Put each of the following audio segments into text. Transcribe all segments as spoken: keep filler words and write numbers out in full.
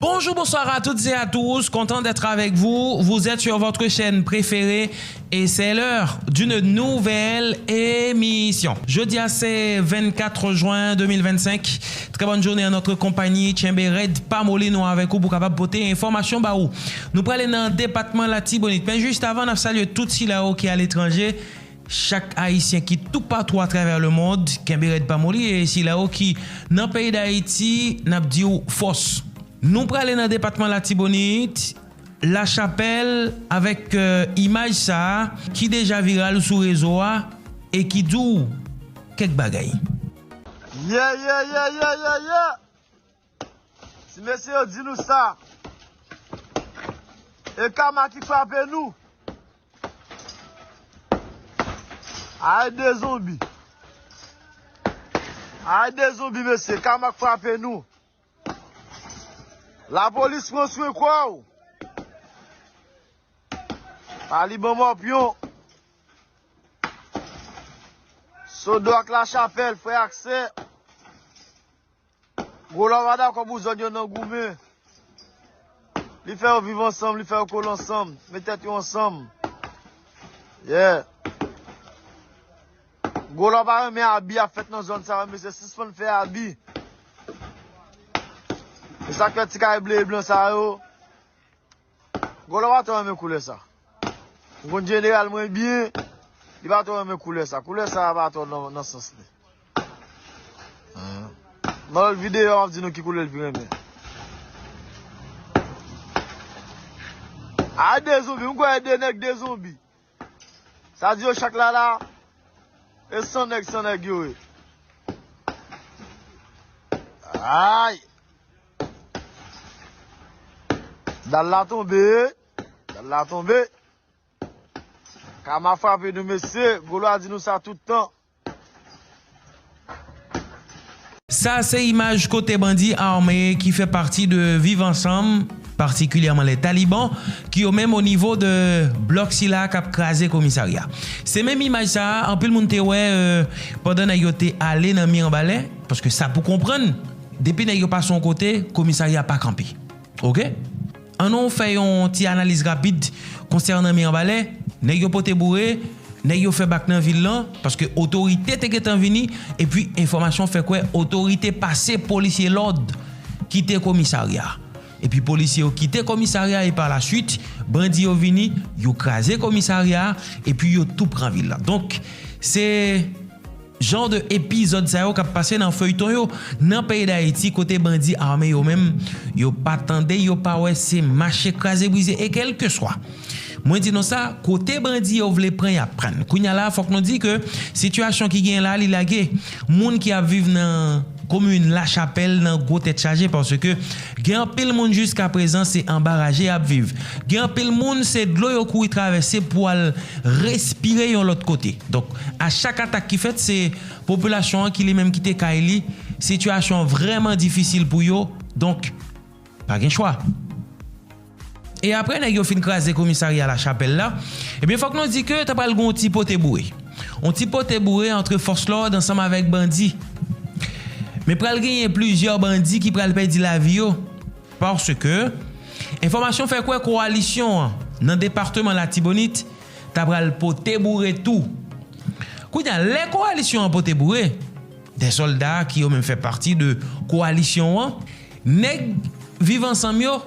Bonjour, bonsoir à toutes et à tous. Content d'être avec vous. Vous êtes sur votre chaîne préférée et c'est l'heure d'une nouvelle émission. Jodi a se vennkat jwen de mil vennsenk. Très bonne journée en notre compagnie. Tchenbe rèd, pa moli, nou avèk ou pou kapab pote enfòmasyon ba ou. Nou prale nan depatman Latibonit. Men jis avan, n ap salye tout sila yo ki aletranje. Chak Ayisyen ki toupatou atravè lemonn, kenbe rèd pa moli, e sila yo ki nan peyi Dayiti, n ap di w fòs. Nou prale nan depatman Latibonit, Lachapèl, avèk, euh, imaj sa a ki deja viral sou rezo a e ki di w kèk bagay. Yeah, yeah, yeah, yeah, yeah, yeah. Ti mesye yo di nou sa. E kama ki frape nou. Ay de zonbi. Ay de zonbi, mesye. Kama k frape nou. Lapolis pran swen kò w. Taliban Mòpyon. Sodo ak Lachapèl, frè ak sè. Gwo Lò pa dakò pou zòn yo nan goumen. Li fè yo viv ansanm, li fè yo kole ansanm, met tèt yo ansanm. Yeah. Gwo Lò pa renmen abi ap fèt nan zòn sa yo, mesye, sispann fè abi. E sa k fè ti kay ble e blan sa yo. Gwo Lò pa twò renmen koulè sa. M konn jeneral mwen byen, li pa twò renmen koulè sa. Koulè sa pa twò nan, nan sans li. Nan lòt videyo, m ap di nou ki koulè l pi renmen. A de zonbi, m kwè de nèg de zonbi. Sa di yo chak la la, e san nèg, san nèg yo ye. Ay! Dal la tonbe, dal la tonbe. Kama frape nou, mesye. Gwo Lò a di nou sa tout tan. Sa se imaj kote bandi ame ki fè pati de Viv Ansanm, patikilyèman lè Taliban, ki yo menm o nivo de blòk sila k ap kraze komisarya. Se menm imaj sa a, anpil moun te wè, euh, pandan nèg yo te ale nan Miranbalè, paske sa pou konprann, depi nèg yo pase yon kote, komisarya pa kanpe. Oke? Ann nou fè yon ti analiz rapid konsènan Miranbalè. Nèg yo pote boure, nèg yo fè bak nan vil lan, paske otorite te gentan vini, epi enfòmasyon fè kwè otorite pase polisye lòd kite komisarya. Epi polisye yo kite komisarya e pa la swit, bandi yo vini, yo kraze komisarya, epi yo tou pran vil lan. Donk, se jan de epizòd sa yo k ap pase nan feyton yo nan peyi Dayiti, kote bandi ame yo menm, yo pa tande, yo pa wè, se mache kraze brize e kèlkeswa. Mwen di nou sa, kote bandi yo vle pran, y ap pran. Kounye a la, fòk nou di ke sitiyasyon ki genyen la, li lage. Moun ki ap viv nan komin Lachapèl nan gwo tèt chaje, paske gen anpil moun jiska prezan se anba raje y ap viv. Gen anpil moun se dlo yo kouri travèse pou al respire yon lòt kote. Donk, a chak atak ki fèt, se popilasyon an ki li menm kite kay li, sitiyasyon an vrèman difisil pou yo. Donk, pa gen chwa. E apre nèg yo fin kraze komisarya Lachapèl la, ebyen fòk nou di ke ta pral gen yon ti pote boure. Yon ti pote boure ant fòs lòd ansanm avèk bandi. Men pral genyen plizyè bandi ki pral pèdi lavi yo, paske enfòmasyon fè kwè kowalisyon an nan depatman Latibonit ta pral pote boure tou. Kounye a, lè kowalisyon an pote boure, de sòlda ki yo menm fè pati de kowalisyon an, nèg Viv Ansanm yo,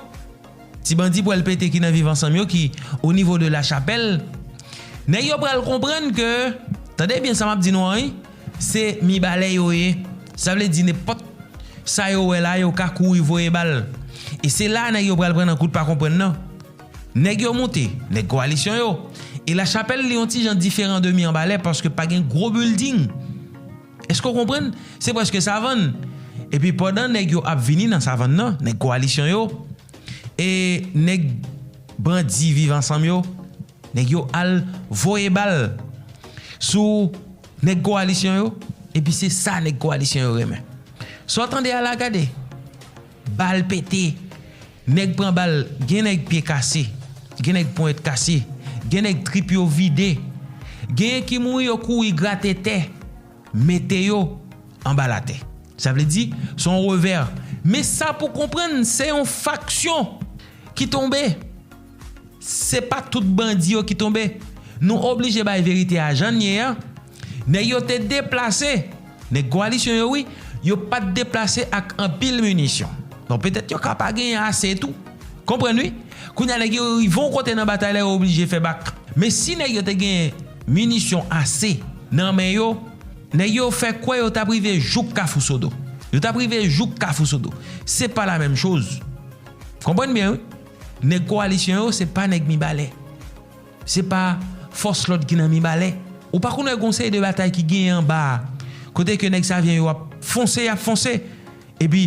ti bandi pwèl pete ki nan Viv Ansanm yo, ki o nivo de Lachapèl, nèg yo pral konprann ke, tande byen sa m ap di nou an wi, se mibalè yo ye. Sa vle di nenpòt sa yo wè la, yo ka kouri voye bal. E se la nèg yo pral pran nan kout pa konprann nan. Nèg yo moute, nèg kowalisyon yo. E Lachapèl li yon ti jan diferan de Miranbalè paske pa gen gwo bilding. Èske w konprann? Se prèske savann. Epi pandan nèg yo ap vini nan savann nan, nèg kowalisyon yo, e nèg bandi Viv Ansanm yo, nèg yo al voye bal sou nèg kowalisyon yo, epi se sa nèg kowalisyon yo renmen. Sa w tande a la, gade, bal pete, nèg pran bal, gen nèg pye kase, gen nèg ponyèt kase, gen nèg trip yo vide, genyen ki mouri yo kouri grate tè, mete yo anba latè. Sa vle di, se yon revè Men sa pou konprann, se yon faksyon ki tonbe. Se pa tout bandi yo ki tonbe. Nou oblije bay verite a jan l ye a. Nèg yo te deplase. Nèg kowalisyon yo, wi, yo pa t deplase ak anpil minisyon. Bon, petèt yo ka pa genyen ase tou. Konprann, wi? Kounye a, nèg yo rive yon kote nan batay la, yo oblije fè bak. Men si nèg yo te genyen minisyon ase nan men yo, nèg yo fè kwè yo t ap rive jouk Kafou Sodo. Yo t ap rive jouk Kafou Sodo. Se pa la menm choz. Konprann byen, wi. Nèg kowalisyon yo, se pa nèg Mibalè. Se pa fòs lòd ki nan Mibalè. Ou pa konn wè gon seri de batay ki genyen anba a, kote ke nèg Savyen yo ap fonse, y ap fonse. Epi,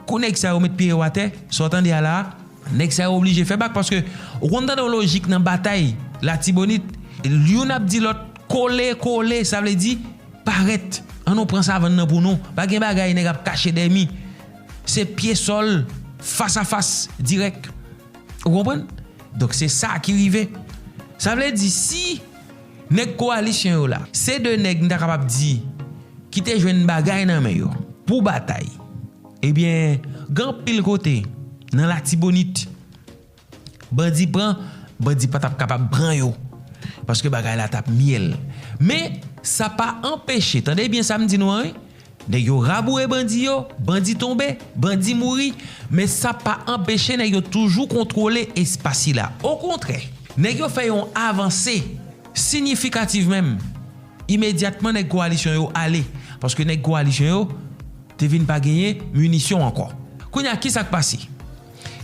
kou nèg sa yo met pye yo atè, sa w tande a la a, nèg sa yo oblije fè bak, paske ou konn tande yon lojik nan batay Latibonit, youn ap di lòt, kole, kole, sa vle di, parèt, ann nou pran savann nan pou nou, pa gen bagay nèg ap kache dèmi, se pye sòl, fas a fas, dirèk. Ou konprann? Donk se sa ki rive. Sa vle di si nèg kowalisyon yo la, se de nèg m ta kapab di ki te jwenn bagay nan men yo pou batay, ebyen, gen anpil kote nan Latibonit, bandi pran, bandi pa t ap kapab pran yo. Paske bagay la t ap myèl. Men, sa pa anpeche, tande byen sa m di nou an, wi. Nèg yo raboure bandi yo, bandi tonbe, bandi mouri, men sa pa anpeche nèg yo toujou kontwole espas sila. Okontrè, nèg yo fè yon avanse siyifikatif menm. Imedyatman, nèg kowalisyon yo ale, paske nèg kowalisyon yo te vin pa genyen minisyon ankò. Kounye a, ki sa k pase?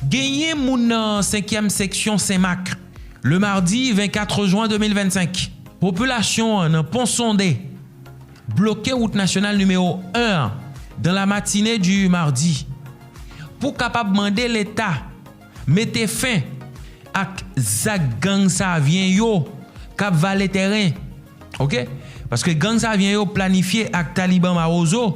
Genyen moun nan senkyèm seksyon Senmak, le mardi vennkat jwen de mil vennsenk. Popilasyon an nan Pon Sonde bloke wout nasyonal nimewo en an dans la matinée du mardi pou kapab mande Leta mete fen ak zak gang Savyen yo k ap vale tèren. Oke? Paske gang Savyen yo planifye ak Taliban Mawozo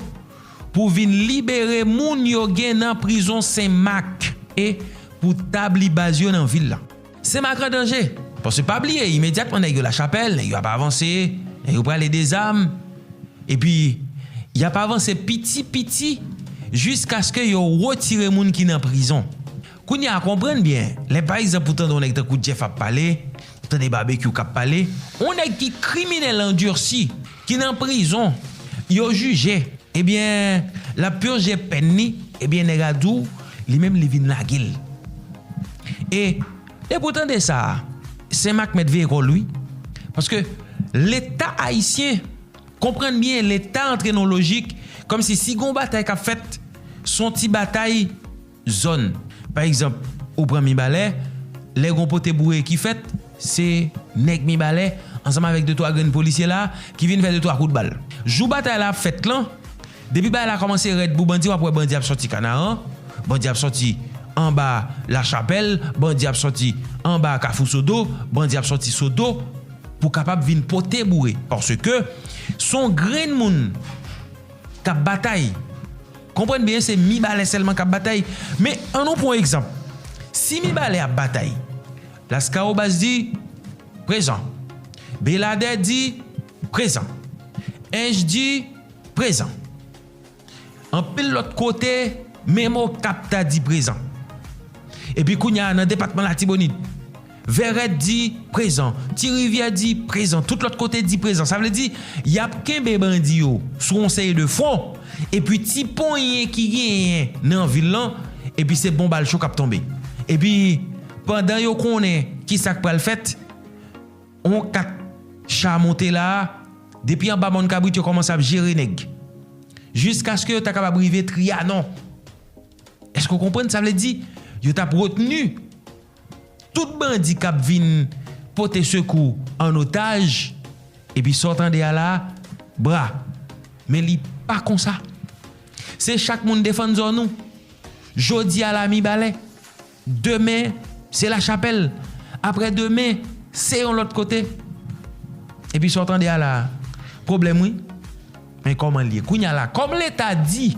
pou vin libere moun yo gen nan prizon Senmak e pou tabli baz yo nan vil la. Senmak an danje. Paske pa bliye, imedyatman nèg yo Lachapèl, nèg yo ap avanse, nèg yo prale dezam, epi y ap avanse piti piti jiskaske yo retire moun ki nan prizon. Kounye a, konprann byen, lè pa egzanp ou tande yon nèg tankou Jeff ap pale, ou tande Babekyou k ap pale, yon nèg ki kriminèl andisi, ki nan prizon, yo jije, ebyen, l ap pije pèn li, ebyen, nèg a di w, li menm li vin lage l. E, depi w tande sa, Senmak mèt veye kò l wi. Paske Leta ayisyen, konprann byen, Leta antre nan lojik, kòmsi si gon batay k ap fèt, se yon ti batay zòn. Pa egzanp, ou pran Mibalè, lè gon pote boure ki fèt, se nèg Mibalè, ansanm avèk de twa grenn polisye la, ki vin fè de twa kout bal. Jou batay la ap fèt lan, depi bagay la kòmanse rèd pou bandi, w ap wè bandi ap sòti Kanaran, bandi ap sòti anba Lachapèl, bandi ap sòti anba Kafou Sodo, bandi ap sòti Sodo, pou kapab vin pote boure. Paske se yon grenn moun k ap batay. Konprann byen, se Mibalè sèlman k ap batay. Men, ann nou pran yon egzanp. Si Mibalè ap batay, Lascahobas di, prezan. Beladè di, prezan. Ench di, prezan. Anpil lòt kote, menm Okap ta di prezan. Epi kounye a, nan depatman Latibonit, Vèrèt di prezan, Ti Rivyè di prezan, tout lòt kote di prezan. Sa vle di, y ap kenbe bandi yo sou yon seri de fwon, epi ti ponyen ki genyen nan vil lan, epi se bon bal cho k ap tonbe. Epi, pandan yo konnen ki sa k pral fèt, yon kat cha monte la, depi anba Mòn Kabrit, yo kòmanse ap jere nèg. Jiskaske yo ta kapab rive Trianon. Èske w konprann? Sa vle di, yo t ap retni tout bandi k ap vin pote sekou an otaj, epi sa w tande a la, bra. Men li pa konsa. Se chak moun defann zòn ou. Jodi a la Mibalè, demen se Lachapèl, aprè demen se yon lòt kote. Epi sa w tande a la, pwoblèm wi. Men kòman l ye? Kounye a la, kòm Leta di,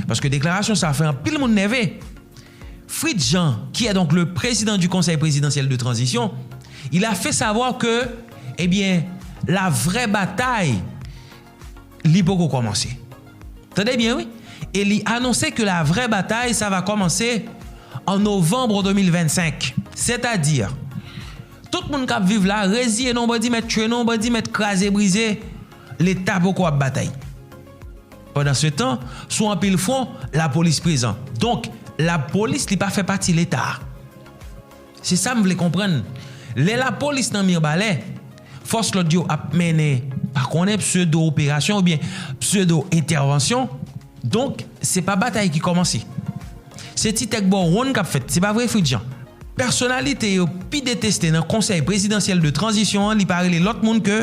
paske deklarasyon sa fè anpil moun nève, Fritz Jean, qui est donc le président du Conseil présidentiel de transition, il a fait savoir que, eh bien, la vraie bataille, li poko kòmanse. Tande byen, wi. E li anonse ke la vraie bataille, ça va commencer en novembre deux mille vingt-cinq. Sètadi, tout moun k ap viv la, reziye nou, bandi mèt tchwe nou, bandi mèt kraze brize, Leta poko ap batay. Pandan se tan, sou anpil fwon, lapolis prezan. Donk, lapolis li pa fè pati Leta a. Se sa m vle konprann. Lè lapolis nan mibalè, fòs lòd yo ap mennen, pa konnen, pseudo operasyon oubyen pseudo entèvansyon, donk, se pa batay ki kòmanse. Se ti tèk bò wonn k ap fèt, se pa vre, Fritz Jean? Pèsonalite yo pi deteste nan Konsèy Prezidansyèl de Tranzisyon an, li pa rele lòt moun ke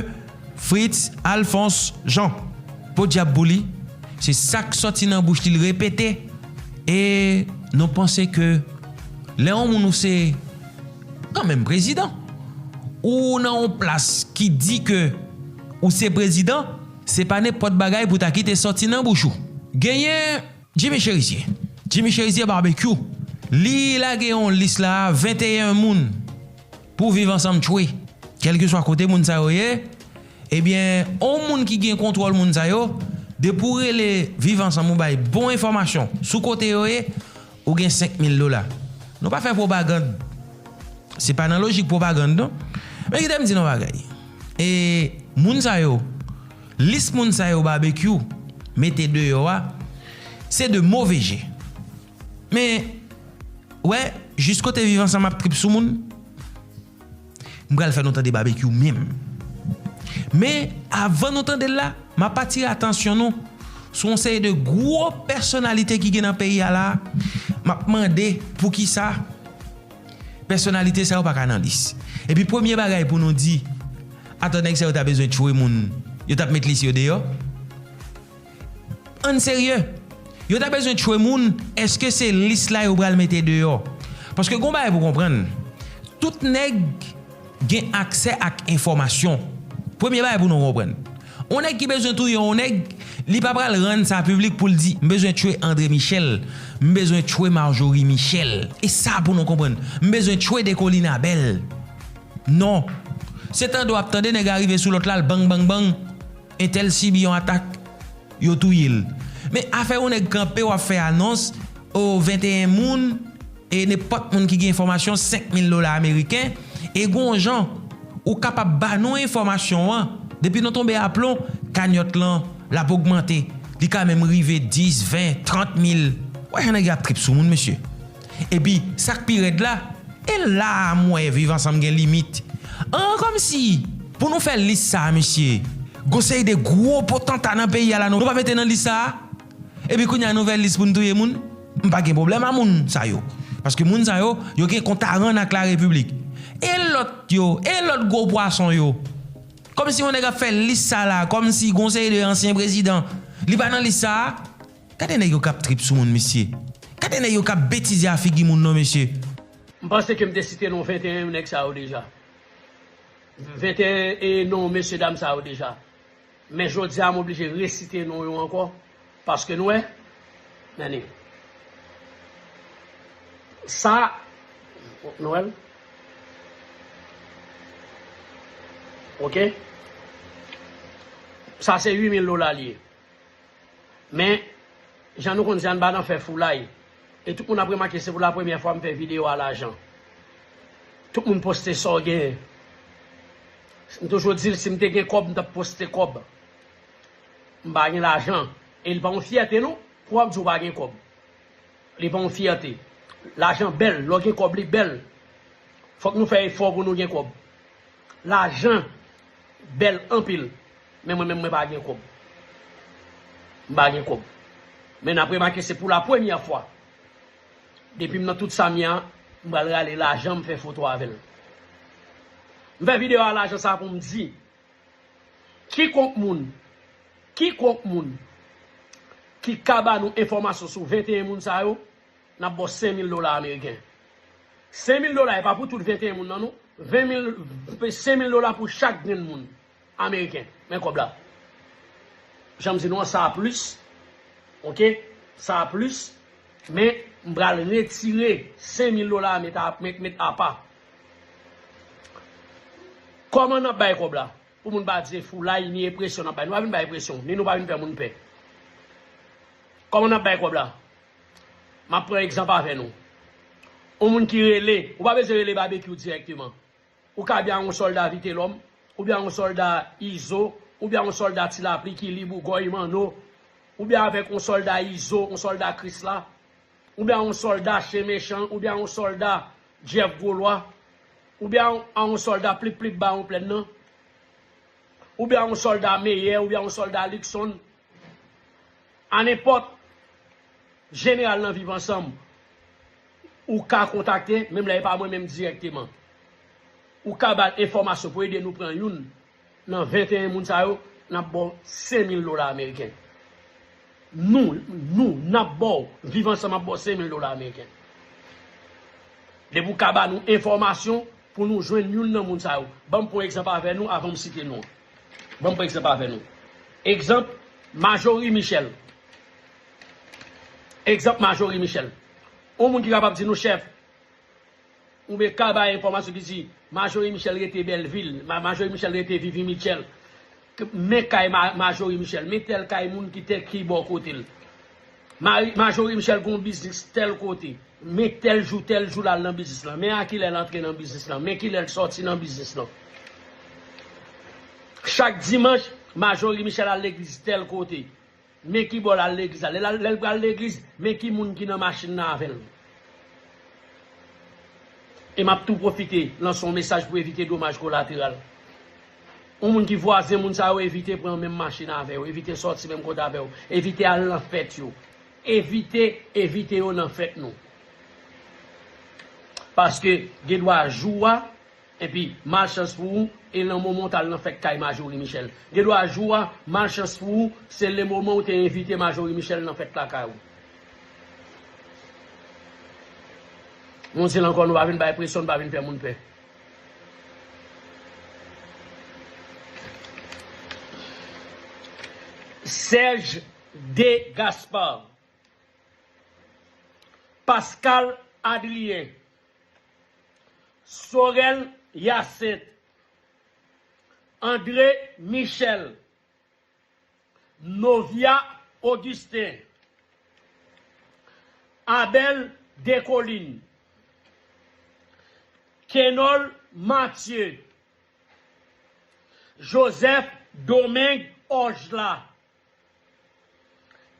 Fritz Alphonse Jean. Podyab pou li, se sa k sòti nan bouch li, l repete. E nou panse ke lè yon moun ou se kanmenm prezidan, ou nan yon plas ki di ke ou se prezidan, se pa nenpòt bagay pou ta kite sòti nan bouch ou. Genyen Jimmy Cherizier. Jimmy Cherizier Barbecue. Li lage yon lis la, venteyen moun pou Viv Ansanm tchwe. Kèlkeswa kote moun sa yo ye, ebyen, yon moun ki gen kontwòl moun sa yo, depi w rele Viv Ansanm ou bay bon enfòmasyon sou kote yo ye, ou gen senk mil dola. Nou pa fè pwopagann. Se pa nan lojik pwopagann, non. Men kite m di nou bagay. E moun sa yo, lis moun sa yo Barbecue mete deyò a, se de move je. Men, wè, jis kote Viv Ansanm ap trip sou moun, m pral fè nou tande Barbecue menm. Men, avan nou tande l la, m ap atire atansyon nou sou yon seri de gwo pèsonalite ki gen nan peyi a la. M ap mande poukisa pèsonalite sa yo pa ka nan lis. Epi premye bagay pou nou di, atò nèg sa yo ta bezwen tchwe moun, yo t ap met lis yo deyò? Ann serye. Yo ta bezwen tchwe moun, èske se lis la yo pral mete deyò? Paske gon bagay pou konprann. Tout nèg gen aksè ak enfòmasyon. Premye bagay pou nou konprann. On nèg ki bezwen touye on nèg, li pa pral rann sa piblik pou l di, "M bezwen tchwe André Michel, m bezwen tchwe Marjorie Michel." E sa pou nou konprann. "M bezwen tchwe Decoline Abel." Non. Se tande w ap tande nèg a rive sou lòt la, l bang, bang, bang. Entèl sibi yon atak, yo touye l. Men afè yon nèg kanpe, w ap fè anons, o, venteyen moun, e nenpòt moun ki gen enfòmasyon, senk mil dola ameriken, e gon jan ou kapab ba nou enfòmasyon an, depi nou tonbe aplon, kanyòt lan, l ap ogmante. Li ka menm rive dis, ven, trant mil. Wè jan nèg yo ap trip sou moun, mesye. Epi, sa k pi rèd la, e la a m wè Viv Ansanm gen limit. An, kòmsi, pou nou fè lis sa a, mesye, gon seri de gwo potanta nan peyi a la, nou pa mete nan lis sa a? Epi kounye a nou fè lis pou n touye moun? M pa gen pwoblèm a moun sa yo. Paske moun sa yo, yo gen kont a rann ak larepiblik. E lòt yo, e lòt gwo pwason yo? Kòmsi yon nèg ap fè lis sa la, kòmsi gon seri de ansyen prezidan, li pa nan lis sa a? Gade nèg yo k ap trip sou moun, mesye. Gade nèg yo k ap betize a figi moun non, mesye. M panse ke m te site non venteyen nèg sa yo deja. Venteyen e non mesye dam sa yo deja. Men jodi a m oblije resite non yo ankò. Paske nou wè, men sa, nou wè l? Oke? Sa se uit mil dola li ye. Men, jan nou konn di, ann pa nan fè foulay. E tout moun ap remake se pou la premyè fwa m fè videyo a lajan. Tout moun poste sa w genyen. M toujou di l, si m te gen kòb, m t ap poste kòb. M pa gen lajan. E li pa yon fyète non, pou w ap di w pa gen kòb. Li pa yon fyète. Lajan bèl, lè w gen kòb, li bèl. Fòk nou fè efò pou nou gen kòb. Lajan bèl anpil, men mwen menm mwen pa gen kòb. M pa gen kòb. Men n ap remake se pou la premyè fwa. Depi m nan tout sa m ye a, m pral rale lajan m fè foto avè l. M fè videyo a lajan sa pou m di, kikonk moun, kikonk moun ki ka ba nou enfòmasyon sou venteyen moun sa yo, n ap ba w senk mil dola ameriken. Senk mil dola e pa pou tout venteyen moun nan non. Ven mil, senk mil dola pou chak grenn moun ameriken. Men kòb la. Jan m di nou an, sa a plis. Oke? Sa a plis. Men m pral retire senk mil dola a met a, met, met apa. Kòman n ap bay kòb la? Pou moun pa di se foulay, ni enpresyon n ap bay. Nou pa vin bay enpresyon, ni nou pa vin fè moun pè. Kòman n ap bay kòb la? M ap pran egzanp avè nou. Yon moun ki rele, ou pa bezwen rele Babekyou dirèkteman. Ou ka byen yon sòlda Vitelòm, oubyen yon sòlda Izo, oubyen yon sòlda Ti Lapli ki lib ou Gòy Manno, oubyen avèk yon sòlda Izo, yon sòlda Krisla, oubyen yon sòlda Chen Mechan, oubyen yon sòlda Jeff Gwolwa, oubyen a yon sòlda Plip Plip Bawon Plèn nan, oubyen a yon sòlda Meyè, oubyen a yon sòlda Luckson, a nenpòt jeneral nan Viv Ansanm, ou ka kontakte, menm lè e pa mwen menm dirèkteman. Ou ka ba l enfòmasyon pou ede nou pran youn nan venteyen moun sa yo, n ap ba w senk mil dola ameriken. Nou, nou, n ap ba w, Viv Ansanm ap ba w senk mil dola ameriken. Depi w ka ba nou enfòmasyon pou nou jwenn youn nan moun sa yo. Ban m pran egzanp avè nou avan m site non an. Ban m pran egzanp avè nou. Egzanp, Majorie Michel. Egzanp, Majorie Michel. Yon moun ki kapab di nou, chèf, oubyen ka bay enfòmasyon ki di, Majorie Michel rete Bèlvil, Ma-, Majorie Michel rete Vivi Mitchell. K-, men kay Ma-, Majorie Michel, men tèl kay moun ki tèl ki bò kote l. Mari-, Majorie Michel gon biznis tèl kote. Men tèl jou, tèl jou l al nan biznis lan. Men a kilè l antre nan biznis lan. Men kilè l sòti nan biznis lan. Chak dimanch, Majorie Michel al legliz tèl kote. Men ki bò l al legliz la. Lè l al, lè l pral legliz, men ki moun ki nan machin nan avè l. E m ap tou pwofite lanse yon mesaj pou evite domaj kolateral. Yon moun ki vwazen moun sa yo, evite pran menm machin avè yo, evite sòti menm kote avè yo, evite al nan fèt yo. Evite, evite yo nan fèt nou. Paske gen dwa jou a, epi malchans pou ou, e nan moman w t al nan fèt kay Majorie Michel. Gen dwa jou a, malchans pou ou, se le moman ou te envite Majorie Michel nan fèt lakay ou. Mwen di l ankò, nou pa vin bay presyon, nou pa vin fè moun pè. Serge De Gaspard, Pascal Adrien, Sorel Hyacinthe, André Michel, Novia Augustin, Abel Descollines, Kenol Mathieu, Joseph Domingue Orgela,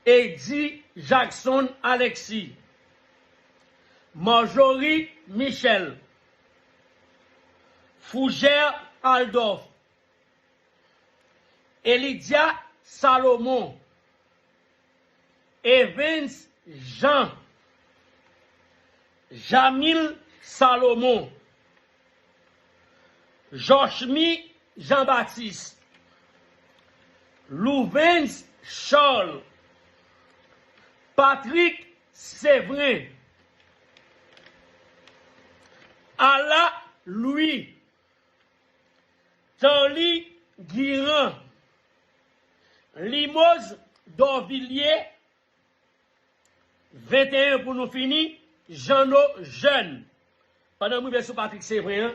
Eddy Jackson Alexis, Marjorie Michel, Fougère Aldophe, Elidia Salomon, Evens Jean, Jamil Salomon, Jochmy Jean-Baptiste, Louvens Charles, Patrick Séverin, Ala Louis, Tanly Guirand, Limoz Dorvillier, venteyen pou nou fini, Jeannot Jeune. Pandan m rive sou Patrick Séverin an,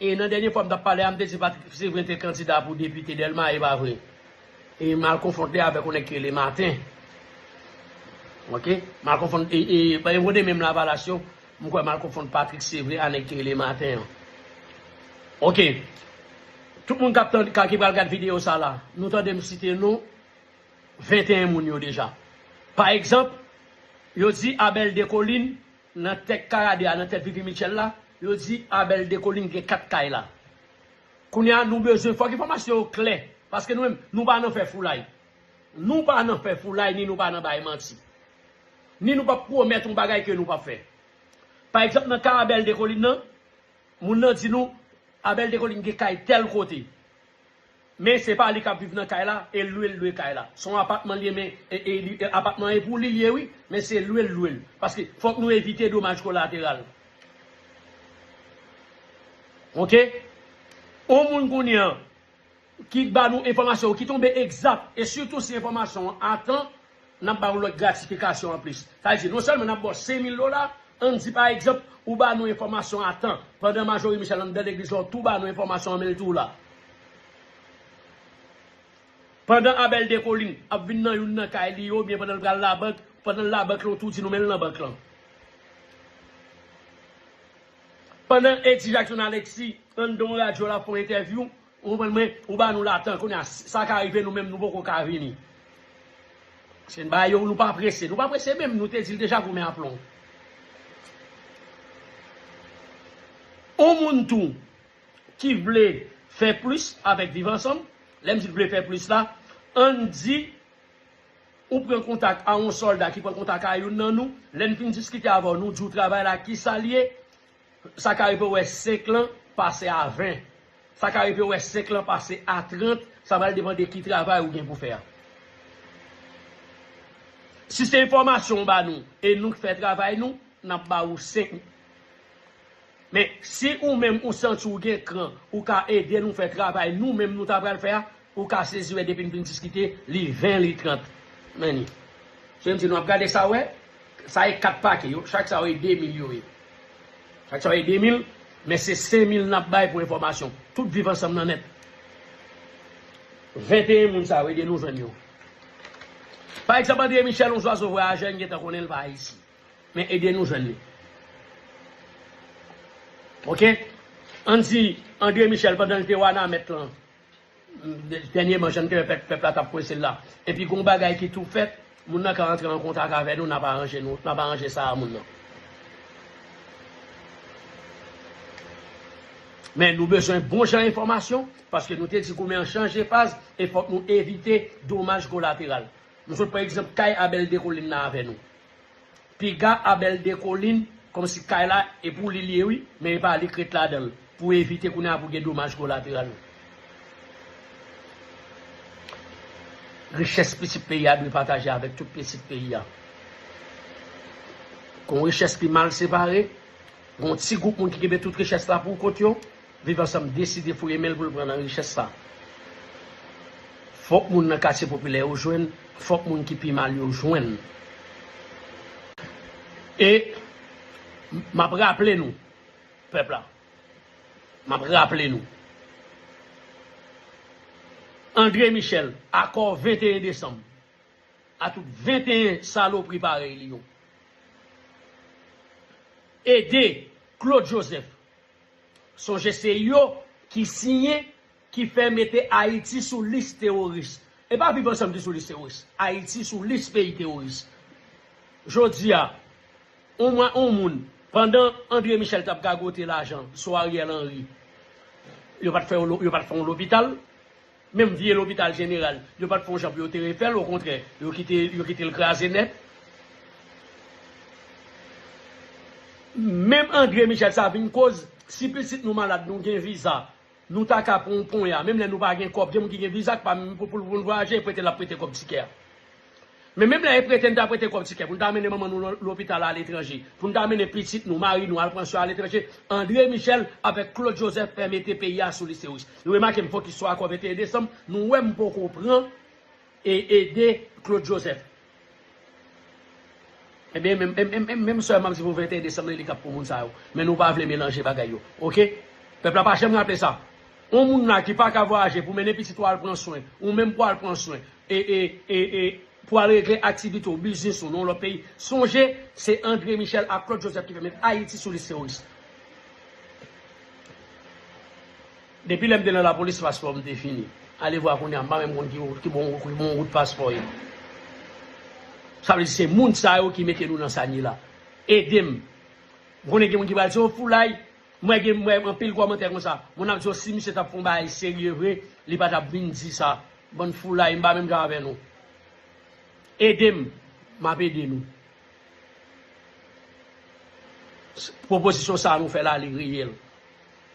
e nan dènye fwa m t ap pale a, m te di Patrick Séverin te kandida pou depite Dèlma, e pa vre. E m al konfonn li avèk yon nèg ki rele Martin. Oke? M al konfonn, e, e, pa yon de menm Lavalas yo, m kwè m al konfonn Patrick Séverin a nèg ki rele Martin an. Oke. Tout moun k ap tann, ka, ki pral gad videyo sa la, nou tande m site non venteyen moun yo deja. Pa egzanp, yo di Abel Descollines nan tèt Karade a, nan tèt Vivi Mitchell la, yo di Abel Descollines gen kat kay la. Kounye a, nou bezwen, fòk enfòmasyon yo klè, paske nou menm, nou pa nan fè foulay. Nou pa nan fè foulay, ni nou pa nan bay manti. Ni nou p ap pwomèt yon bagay ke nou p ap fè. Pa egzanp, nan ka Abel Descollines nan, moun nan di nou, Abel Descollines gen kay tèl kote. Men se pa li k ap viv nan kay la, e l lwe, l lwe kay la. Se yon apatman li ye, men e, e, li, e, apatman e pou li l ye, wi, men se lwe l lwe l. Paske fòk nou evite domaj kolateral. Oke? Yon moun kounye a ki ba nou enfòmasyon ki tonbe egzak, e sitou si enfòmasyon an atan, n ap ba w lòt gratifikasyon anplis. Sa vle di, non sèlman n ap ba w senk mil dola, ann di pa egzanp, ou ba nou enfòmasyon atan, pandan Majorie Michel anndan legliz la, ou tou ba nou enfòmasyon an, men l tou la. Pandan Abel Descollines ap vin nan youn nan kay li yo, oubyen pandan l pral labank, pandan l labank lan, w tou di nou men l nan bank lan. Pandan Eddy Jackson Alexis anndan yon radyo l ap fè yon entèvyou, ou konprann mwen, ou ba nou latan, kounye a, sa ka rive nou menm, nou poko ka vini. Paske n ba yo, nou pa prese, nou pa prese menm, nou te di l deja goumen aplon. On moun tou ki vle fè plis avèk Viv Ansanm, lè m di l vle fè plis la, ann di ou pran kontak a yon sòlda ki pran kontak a youn nan nou, lè n fin diskite avè w, nou di w travay la kisa l ye, sa ka rive w wè senk lan pase a ven. Sa ka rive w wè senk lan pase a trant, sa pral depann de ki travay ou gen pou fè a. Si se enfòmasyon w ba nou e nou k fè travay nou, n ap ba ou senk. Men, si ou menm ou santi w gen kran, ou ka ede nou fè travay nou menm nou ta pral fè a, ou ka sezi wè depi n fin diskite, li ven, li trant. Men li. Se m di nou ap gade sa wè, sa e kat pake yo, chak sa yo e de mil yo ye. Chak sa yo e de mil, men se senk mil n ap bay pou enfòmasyon. Tout Viv Ansanm nan nèt. Venteyen moun sa yo, ede nou jwenn yo. Pa egzanp, André Michel, yon zwazo vwayaje, n gentan konnen l pa Ayiti. Men ede nou jwenn li. Oke? Ann di André Michel, pandan l te Wanament lan, dènyèman, jan n te wè pèp, pèp la t ap prese l la. Epi gon bagay ki tou fèt, moun nan ka antre an kontak avè nou, n ap aranje nou, n ap aranje sa a moun nan. Men nou bezwen bon jan enfòmasyon, paske nou te di goumen an chanje faz, e fòk nou evite domaj kolateral. Nou sot pran egzanp kay Abel Descollines nan avè nou. Piga Abel Descollines, kòmsi kay la, e pou li l ye wi, men e pa li k ret ladan l, pou evite kounye a pou gen domaj kolateral. Richès pitit peyi a dwe pataje avèk tout pitit peyi a. Gon richès ki mal separe, gon ti gwoup moun ki kenbe tout richès la pou kont yo, Viv Ansanm deside foure men l pou l pran nan richès sa. Fòk moun nan katye popilè yo jwenn, fòk moun ki pi mal yo jwenn. E m ap raple nou, pèp la, m ap raple nou, André Michel, akò venteyen desanm, a tout venteyen salopri parèy li yo. Ede Claude Joseph. Sonje se yo ki siyen, ki fè mete Ayiti sou lis teworis. E pa Viv Ansanm ki sou lis teworis. Ayiti sou lis peyi teworis. Jodi a, on mwa, on moun, pandan André Michel t ap gagote lajan sou Ariel Henry, yo pa t fè yon lo-, yo pa t fè yon lopital. Menm vye lopital jeneral, yo pa t fè yon jan pou yo te refè l, okontrè, yo kite, yo kite l kraze nèt. Menm André Michel sa vin koz, si pitit nou malad, nou gen viza, nou ta ka pran yon ponya, menm lè nou pa gen kòb, gen moun ki gen viza, ki pa menm pou, pou, pou l vwayaje, prete l ap prete kòb tikè a. Men menm lè e prete n ta prete kòb tikè pou n ta mennen manman nou lo-, lopital aletranje, pou n ta mennen pitit nou, mari nou al pran swen aletranje, André Michel avèk Claude Joseph fè mete peyi a sou lis teworis. Nou remake m fokis sou akò venteyen desanm, nou wè m poko pran e ede Claude Joseph. Ebyen, menm, menm, menm, menm sèlman m di pou venteyen desanm nan, li k ap pou moun sa yo. Men nou pa vle melanje bagay yo. Oke? Pèp la pa janm raple sa. On moun la ki pa ka vwayaje pou mennen pitit ou al pran swen, ou menm pou al pran swen, e, e, e, e, pou al regle aktivite w, biznis ou nan yon lòt peyi. Sonje, se André Michel ak Claude Joseph ki fè met Ayiti sou lis teworis. Depi lè m te nan lapolis, paspò m te fini. Alevwa kounye a, m pa menm konn ki, ki bon, ki bon wout paspò ye. Sa vle di se moun sa yo ki mete nou nan sa n ye la. Ede m. M konnen gen moun ki pral di, "O, foulay." M wè gen, m wè anpil kòmantè konsa. Moun ap di, "O, si misye t ap fè yon bagay serye vre, li pa t ap vin di sa." Bann foulay, m pa menm jan avè nou. Ede m, m ap ede nou. Pwopozisyon sa a nou fè la, li reyèl.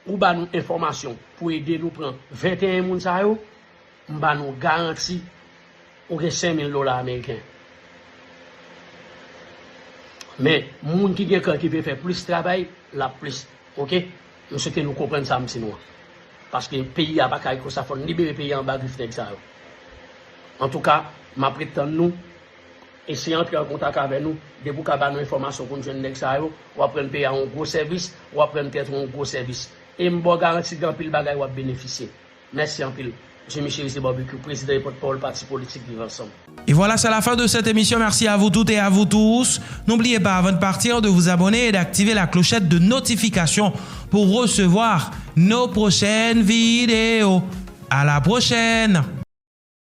Ou ba nou enfòmasyon pou ede nou pran venteyen moun sa yo, m ba nou garanti ou gen senk mil dola ameriken. Men, moun ki gen kè ki vle fè plis travay, l ap plis. Oke? M swete nou konprann sa m di nou an. Paske peyi a pa ka ret konsa, fò n libere peyi a anba grif nèg sa yo. Antouka, m ap ret tann nou. Eseye antre an kontak avè nou. Depi w ka ba nou enfòmasyon pou n jwenn nèg sa yo, w ap rann peyi a yon gwo sèvis, w ap rann tèt ou yon gwo sèvis. E m ba w garanti gen anpil bagay w ap benefisye. Mèsi anpil. Jimmy Chérizier Barbecue, président et porte-parole parti politique Vivre Ensemble. Et voilà, c'est la fin de cette émission. Merci à vous toutes et à vous tous. N'oubliez pas, avant de partir, de vous abonner et d'activer la clochette de notification pour recevoir nos prochaines vidéos. À la prochaine!